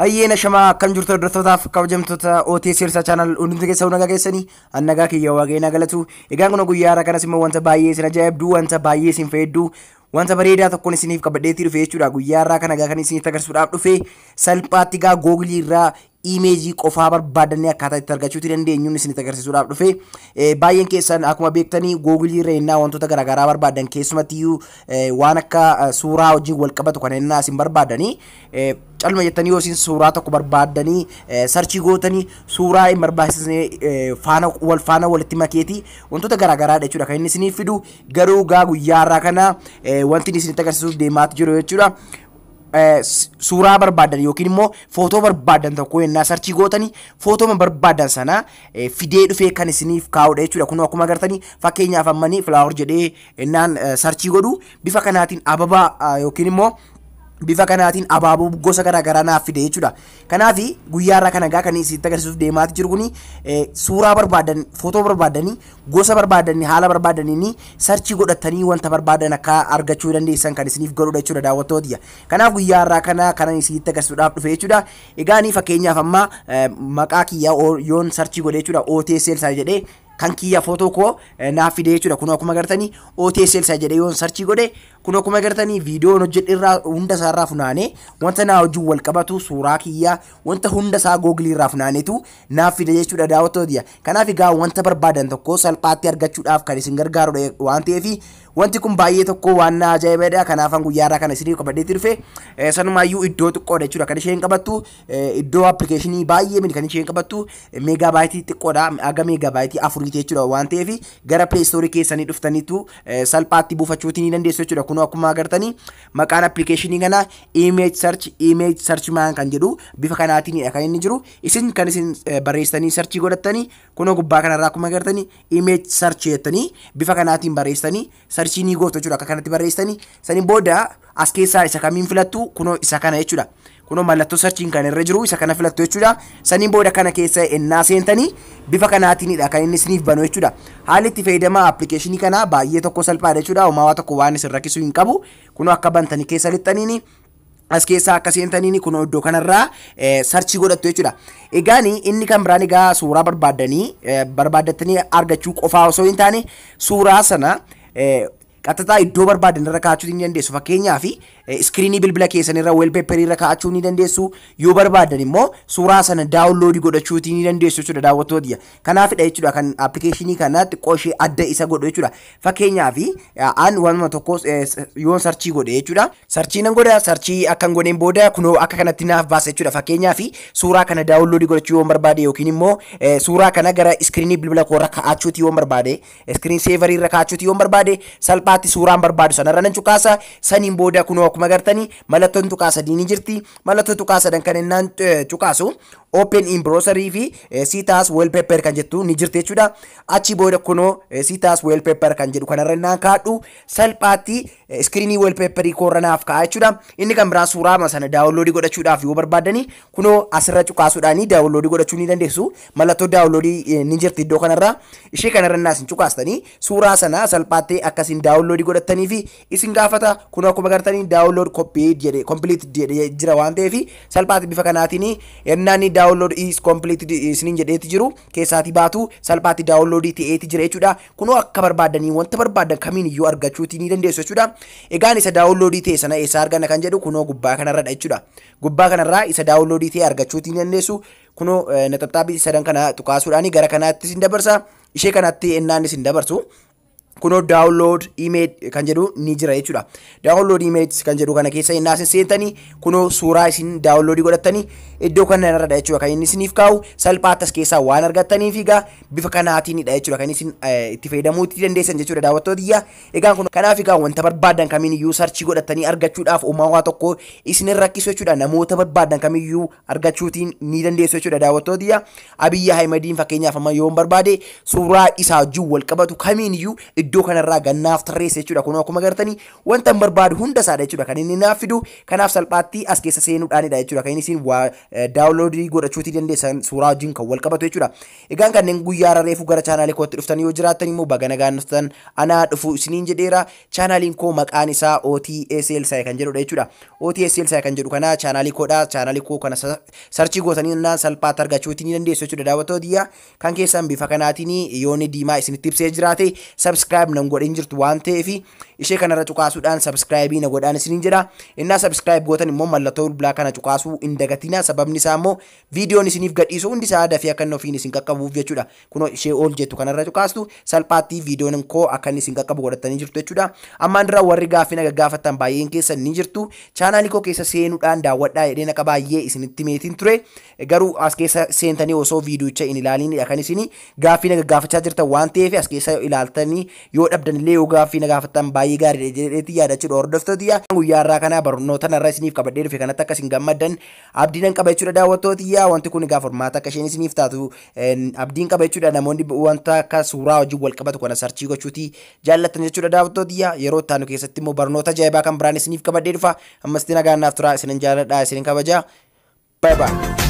Ayyeena shamaa akkam jirtu, hordoftotaaf kabajamtoota OTS Elsaa Channel hundumti keessa nagaa keessanii? An nagaa kiyya, Waaqayyo na galatu. Egaan kun guyyaa har'a kanas immoo wanta baay'ee isin ajaa'ibdu, wanta baay'ee isin fayyaddu, wanta bareedaa tokkoon isiniif qabadheetii dhufe jechuudha. Guyyaa har'aa kana egaa kan isiniif agarsiisuudhaaf dhufe salphaatti egaa Googilii irraa imeejii qofaa barbaadannee akkaataa itti argachuuti dandeenyuun isinitti agarsiisuudhaaf dhufe. Baay'een keessan akkuma beektanii Googilii irra innaa wantoota garaagaraa barbaadan, keessumattiyyuu waan akka suuraa wajjin wal qabatu kana innaa isin barbaadanii, calma jettanii yoo isin suuraa tokko barbaaddanii search gootanii, suuraa hin barbaachisne faana wal faana walitti makeeti wantoota garaagaraadha jechuudha kan inni isiniif fidu. Garuu gaa guyyaa har'aa kana wanti inni isinitti agarsiisuuf deemaatu jiru jechuudha. Suuraa barbaadan yookiin immoo footoo barbaadan tokko yennaa search gootanii, footoo barbaadan sana fidee dhufee kan isiniif kaa'udha jechuudha. Kun akkuma agartanii, fakkeenyaaf ammanii flower jedhee yennaan search godhu, bifa kanaatiin ababaa yookiin immoo bifa kanaatiin abaaboo gosa garaagaraa naaf fide jechuudha. Kanaaf guyyaa irraa kana egaa kan isinitti agarsiisuuf deemaati jiru kuni suuraa barbaadan, footoo barbaadanii, gosa barbaadanii, haala barbaadaniin search godhatanii wanta barbaadan akka argachuu dandeessan kan isiniif godhudha jechuudha, daawwattoota. Kanaaf guyyaa irraa kana kan isinitti agarsiisuudhaaf dhufe jechuudha. Egaa ni fakkeenyaaf amma maqaa kiyyaa yoon search godhe jechuudha, OTS Elsaa jedhee, kan kiyya footoo koo naaf fide jechuudha. Kun akkuma agartanii OTS Elsaa jedhee yoon search godhe, kun akkuma agartanii viidiyoon hojjedhe irraa hunda isaarraa funaanee wanta naa wajjin wal qabatu, suuraa kiyyaa, wanta hunda isaa Googilii irraa funaaneetu naaf fide jechuudha, daawwattoota. Kanaaf egaa wanta barbaadan tokko salphaatti argachuudhaaf kan isin gargaarudha waan ta'eef, wanti kun baay'ee tokko waan na ajaa'ibadha. Kanaafan guyyaa irraa kana isiniif qabadheetti dhufe. Sanumaayyuu iddoo xiqqoodha jechuudha kan isheen qabattu. Iddoo appilikeeshinii baay'ee miti kan isheen qabattu, meegaabaaytii xiqqoodha, haga meegaabaaytii 4 jechuudha. Waan ta'eef gara Play Store keessanii dhuftaniitu salphaatti buufachuutii ni dandeessu jechuudha. Kun akkuma agartanii maqaan appilikeeshinii kana image search, Image Search Man kan jedhu bifa kanaatiinidha kan inni jiru. Isin kan isin barreessanii search godhattanii, kunoo gubbaa kanarraa akkuma agartanii image search jettanii bifa kanaatiin barreessanii search ni gootu jechuudha. Akka kanatti barreessanii saniin booda as keessaa isa kamiin filattu? Kunoo isa kana jechuudha. Kunoo mallattoo searchiin kan irra jiru isa kana filattu jechuudha. Saniin booda kana keessa ennaa seentanii bifa kanaatiinidha kan inni isiniif banu jechuudha. Haalli itti fayyadama appilikeeshinii kanaa baay'ee tokko salphaadha jechuudha. Homaa tokko waan isin rakkisuu hin qabu. Kunoo akka bantanii keessa lixxaniini, as keessaa akka seentaniini, kunoo iddoo kanarraa search godhattu jechuudha. Egaan inni kan biraan egaa suuraa barbaaddanii barbaaddatanii argachuu qofaa osoo hin taane, suuraa sana qaxxataa iddoo barbaadan irra kaa'achuu ni dandeessu. Fakkeenyaaf iskiriinii bilbila keessan irra, wallpaperii irra kaa'achuu ni dandeessu. Yoo barbaadan immoo suuraa sana download godhachuu ni dandeessu jechuudha, daawwattoota. Kanaafidha jechuudha kan appilikeeshinii kana xiqqoo ishee adda isa godhu jechuudha. Fakkeenyaaf an waanuma tokko yoon search godhe jechuudha. Search nan godha, search akkan godheen booda kunoo akka kanatti naaf baasa jechuudha. Fakkeenyaaf suuraa kana download godhachuu yoon barbaade, yookiin immoo suuraa kana gara iskiriinii bilbila koo irra kaa'achuuti yoon barbaade, screen saverii irra kaa'achuuti yoon barbaade, salphaatti suuraan barbaadu sanarra nan cuqaasa. Saniin booda kunoo akkuma agartanii mallattoon tuqaa sadii ni jirti. Mallattoo tuqaa sadan kan innaan cuqaasu, open in browser fi set as wallpaper kan jettu ni jirti jechuudha. Achi booda kunoo set as wallpaper kan jedhu kanarra innaan kaadhu, salphaatti iskiriinii wallpaperii koorra naaf kaa'a jechuudha. Inni kan biraan suuraa sana download godhachuudhaaf yoo barbaadani, kunoo asirra cuqaasuudhaani download godhachuu ni dandeessu. Mallattoo download ni jirti iddoo kanarra. Ishee kanarra innaa isin cuqaastanii, suuraa sana salphaatti akkasiin download godhattanii fi isin gaafata. Kunoo akkuma agartanii download copy jedhe, complete jedhee jira waan ta'eef, salphaatti bifa kanaatiin ennaan download is complete isiniin jedheeti jiru keessaatii baatu, salphaatti download ta'eeti jira jechuudha. Kunoo akka barbaadanii wanta barbaadan kamiin iyyuu argachuutii ni dandeessu jechuudha. Egaan isa download ta'e sana eessaa arganna kan jedhu, kunoo gubbaa kanarradha jechuudha. Gubbaa kanarraa isa download ta'e argachuutii ni dandeessu. Kunoo naxaxxaabii sadan kana tuqaasuudhaan gara kanaatti isin dabarsa. Ishee kanatti ennaan isin dabarsu, kunoo download image kan jedhu ni jira jechuudha. Download image kan jedhu kana keessa innaa isin seentanii, kunoo suuraa isin download godhattanii iddoo kana irradha jechuudha kan inni isiniif kaa'u. Salphaatti as keessaa waan argattaniif egaa bifa kanaatiinidha jechuudha kan isin itti fayyadamuu itti dandeessan jechuudha, daawwattoota. Egaa kun kanaaf egaa wanta barbaadan kamiin iyyuu search godhattanii argachuudhaaf uumamaa tokko isin rakkisu jechuudha. Namoota barbaadan kamiyyuu argachuutiin ni dandeessu jechuudha, daawwattoota. Abiyyi Ahimadiin fakkeenyaaf amma yoon barbaade, suuraa isaa wajjin wal qabatu kamiin iyyuu Iddoo kanarraa gannaaf tarreessa jechuudha. Kun akkuma agartanii wanta hin barbaadu hunda isaadha jechuudha kan inni naaf fidu. Kanaaf salphaatti as keessa seenuudhaanidha jechuudha kan inni isin waa download godhachuutii dandeessan suuraa wajjin kan wal qabatu jechuudha. Egaan kanneen guyyaa reefuu gara chaanaalii kootti dhuftan yoo jiraattan immoo baga nagaan dhuftan, anaa dhufu isiniin jedheera. Chaanaaliin koo maqaan isaa OTSL kan jedhudha jechuudha. OTSL kan jedhu kana chaanaalii koodha. Chaanaalii koo kana search gootanii naan salphaatti argachuutii ni dandeessu jechuudha daawwattoota. Kan keessan bifa kanaatiin yoonni diimaa isinitti ibsee jiraate, subscribe nan godhin jirtu waan ta'eef, ishee kanarra cuqaasuudhaan subscribe na godhaan isiniin jedha. Innaa subscribe gootan immoo mallattoo bilbilaa kana cuqaasuu hin dagatina. Sababni isaa immoo viidiyoon isiniif gadhiisu hundi isaa dafee akka inni ofiin isin qaqqabuuf jechuudha. Kunoo ishee ol jettu kanarra cuqaastu, salphaatti viidiyoon koo akka inni isin qaqqabu godhatanii jirtu jechuudha. Ammaan dura warri gaaffii na gaggaafattan baay'een keessan ni jirtu. Chaanaalii koo keessa seenuudhaan daawwadhaa jedhee naqa baay'ee isinitti meetiin ture. Garuu as keessa seentanii osoo viidiyocha hin ilaalinidha kan isin gaaffii na gaggaafachaa jirtan waan ta'eef, as keessa ilaaltanii yoo dhabdan illee yoo gaaffii na gaafattan baay'ee gaariidha jedheetti yaada jechuudha hordoftoota. Guyyaa irraa kana barnoota narra isiniif qabadhee dhufe kanatti akka isin gammaddan abdiin nan qaba jechuudha daawwattoota. Wanti kun egaa furmaata akka isheen isiniif taatu abdiin qaba jechuudha. Namoonni wanta akka suuraa wajjin wal qabatu kana search gochuutii jaallattan jechuudha daawwattoota. Yeroo itti aanu keessatti immoo barnoota ajaa'ibaa kan biraan isiniif qabadhee dhufa. Ammasti nagaan naaf tura, isinin jaalladha, isinin kabaja. Bye bye.